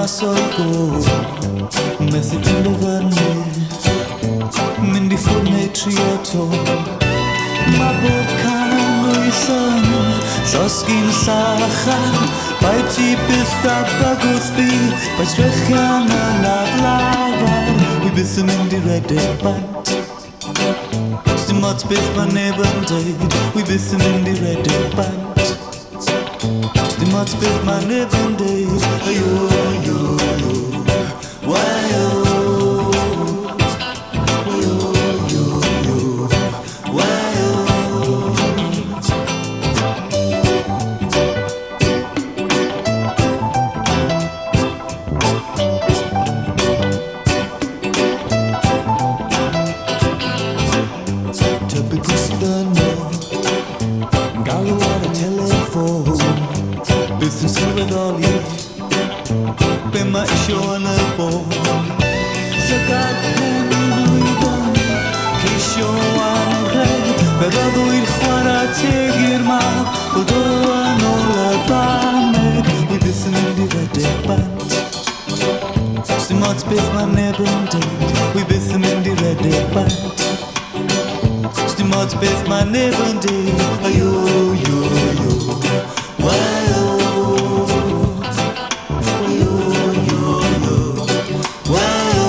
mas o'i go. Methu penderfynu, mynd i ffwrdd neu trio to. Mae bob canwyll yn llosgi'n llachar. Bai ti byth a bygwth fi, bai sgrechian yn aflafar. Wi byth yn mynd i redeg bant. Sdim ots beth mae neb yn deud, wi byth yn mynd i redeg bant. Sdim ots beth mae neb yn deud. Ayo, ayo, ayo, wayo. Ayo, ayo, ayo, wayo. Tebyg gwestiynau, galw ar y teleffon. Byth yn sylweddoli be mae isio yn y bôn. Llygad pen yn ceisio anrheg. Fe fyddwy'n chwarae teg i'r mab, bod o yn ôl y ddameg. Wi byth yn mynd i redeg bant. Sdim ots beth mae neb yn deud, wi byth yn mynd i redeg bant. Sdim ots beth mae neb yn deud. Ayo, yo, yo, wayo. Ayo, yo, yo, wayo.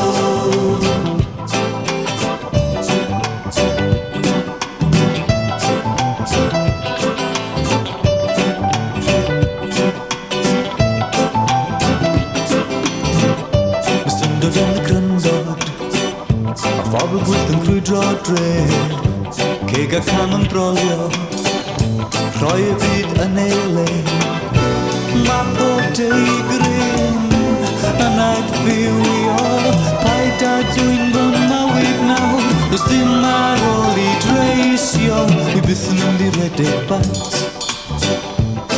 Mae syndod yn y cryndod, a phobl gwyllt yn crwydro dre. Ceg a cam yn brolio, rhoi y byd yn ei le. Mae pob deigryn yn adfywio. Paid â dwyn fy mywyd nawr, does dim ar ôl i dreisio. Wi byth yn mynd i redeg bant.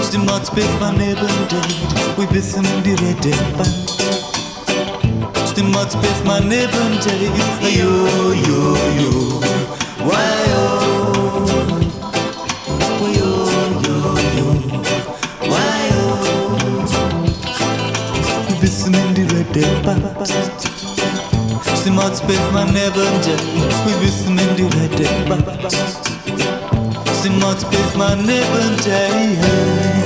Sdim ots beth mae neb yn deud, wi byth yn mynd i redeg bant. Sdim ots beth mae neb yn deud. Ayo, yo, yo, wayo. Wayo, yo, yo, wayo. Wi byth yn mynd i redeg bant. Sdim ots beth mae neb yn deud, wi byth yn mynd i redeg bant. Sdim ots beth mae neb yn deud.